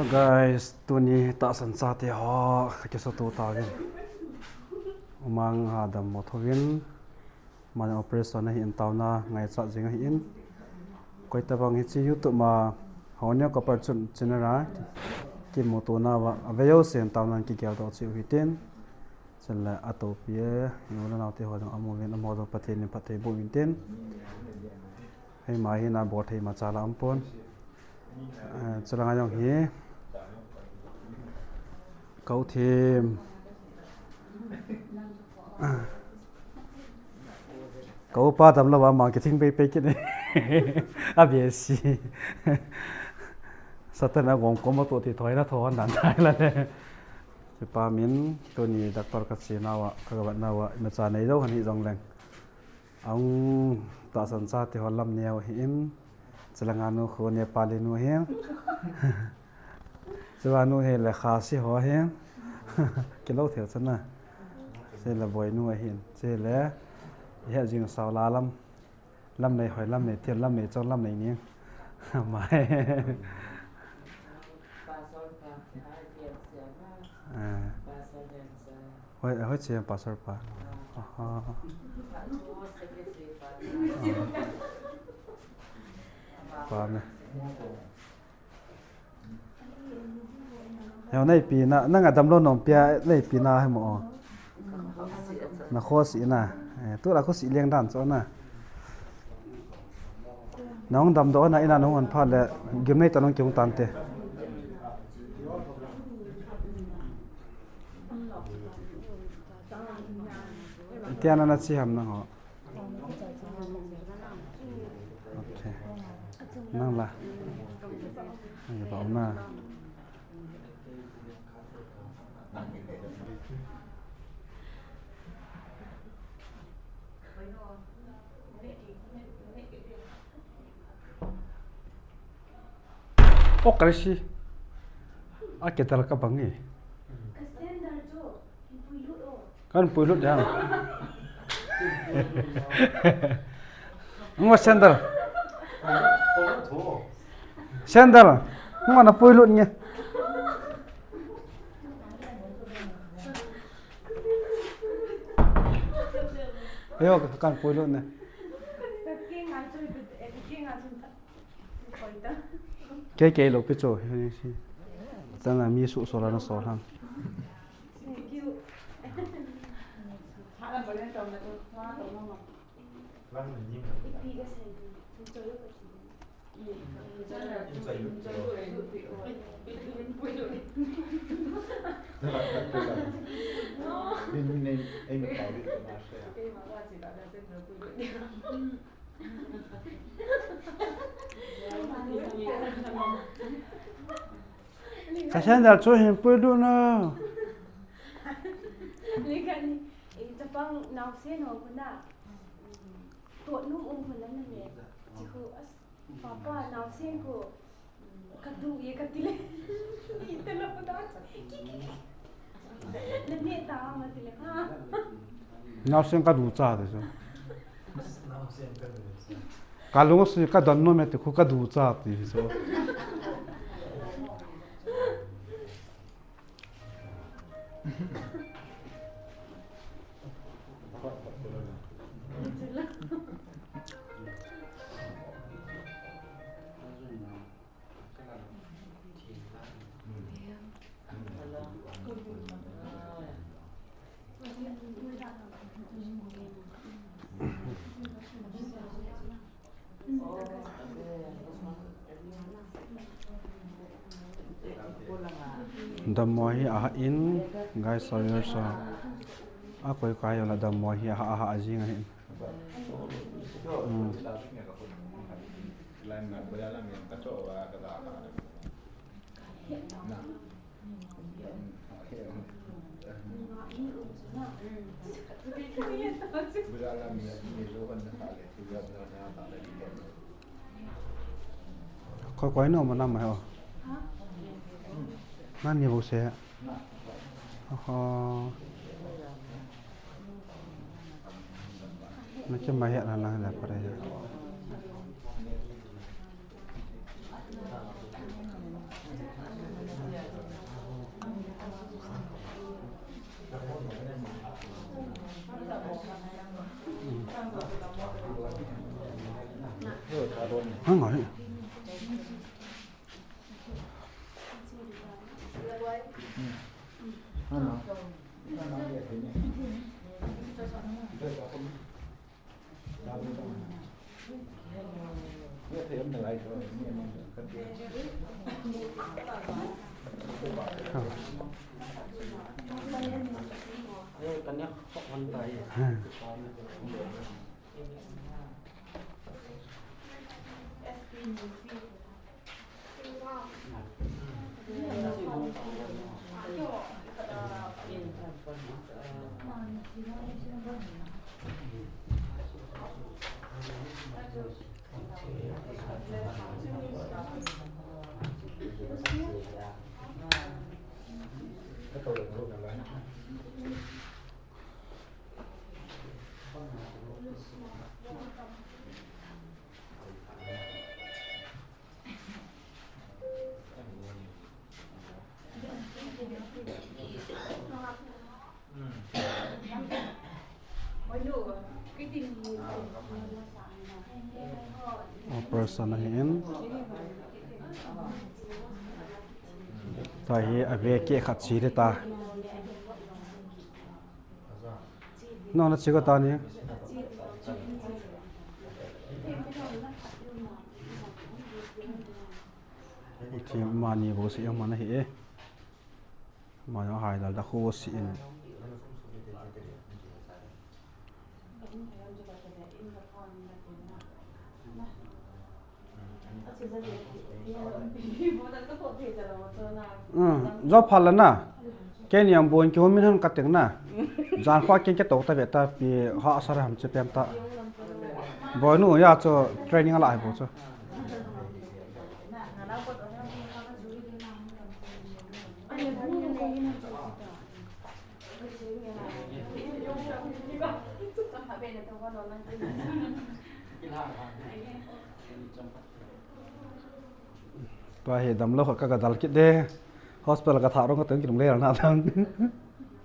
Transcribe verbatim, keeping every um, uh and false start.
Guys, tuni tahsan chate ho kakisuto tauvin. Umang ha dammo thouvin. Amani operation ahin taona ngaichat jing ahin. Koitabang hiche YouTube ma Haoneo Kaparchun channel a kimuto nauva avei jousen taona kigeldoh cheh u hitin. Chule atopi e, nu le naote ho jong amu uvin, amaho jong Pathen in phatthei boh uvin tin. Heima hi na bol thei machal a um pon. Eh, chulanga jong hi. Ka u Thim. Ka upa damlou a ama kithing peipei kit e. Abeh si. Satan a gom kom a toh ti thoi na tho hon dan tai la le. Hichepa min tuni doctor kache nauva, kagavet nauva, imacha nei jou hon hih jongleng. Ahung tahsan chate ho lam neo ahin, chulanga nu khu Nepali nu ahin. Chulanga nu hi le Khasi ho ahin. Kilou thei chana. Chule Boinu ahin. Chule ihet jing sao la lam. Lam nei hoi, lam nei thil, lam nei chon, lam nei ning. Mai. Ah. Hoi, hoi che pastor pa. Aha. Pa me. Heo neipi na, nanga damlou nom pia neipi na hemo. Na khosi na. Eh, tu la khosi leng dan cho na. Nahung damdoh na ina nahung hon phat le gimnei ta nahung kihung tante. Tia na na chi ham nangho. Ok. Nang la. Nang la na. O, kari si. A, ketal ka bang e. Kan puilut dia. Ngo sandal. Sandal. Ngo na puilut nge. Ayo, kan puilut ne. Kei, kei lou pi chu. Tana mi su so la na so lang. Ka sandal chu hin puilut na. Chapang naosen ho khu na. Totnu um khu na ne. Chi khu as. Papa, naosen khu, kadu ye katile. Itala puta. Ki, ki, ki. Nane ta ma tile ha. Naosen kadu cha de so. Kalung si kadon nom e ti khu kadu cha ti so. Dammo hi aha in, guys, sorry, sorry. A koi kai la dammo hi aha, aha, ajing ahin. Hmm. Koi, koi no mana mai ho. Nani bo se. Oho. Na ke mai ya na na la pare ya. Operation ahin. Tua hi ave keh khat chi le ta. No, na chi ko ta ni. Chi mani bo si mani hi e. Mani hai dal da khu si in. Um, jo phala na. Kei ni am bon ki hom min han ka teng na. Jan kho ken ke to ta ve ta pi ha sa ra ham che pem ta. Boi nu ya cho training ala hai bo cho. Tua hi damlou khat ka, ka dal kit de. Hospital ka thah rong ka teng kilung le na tang.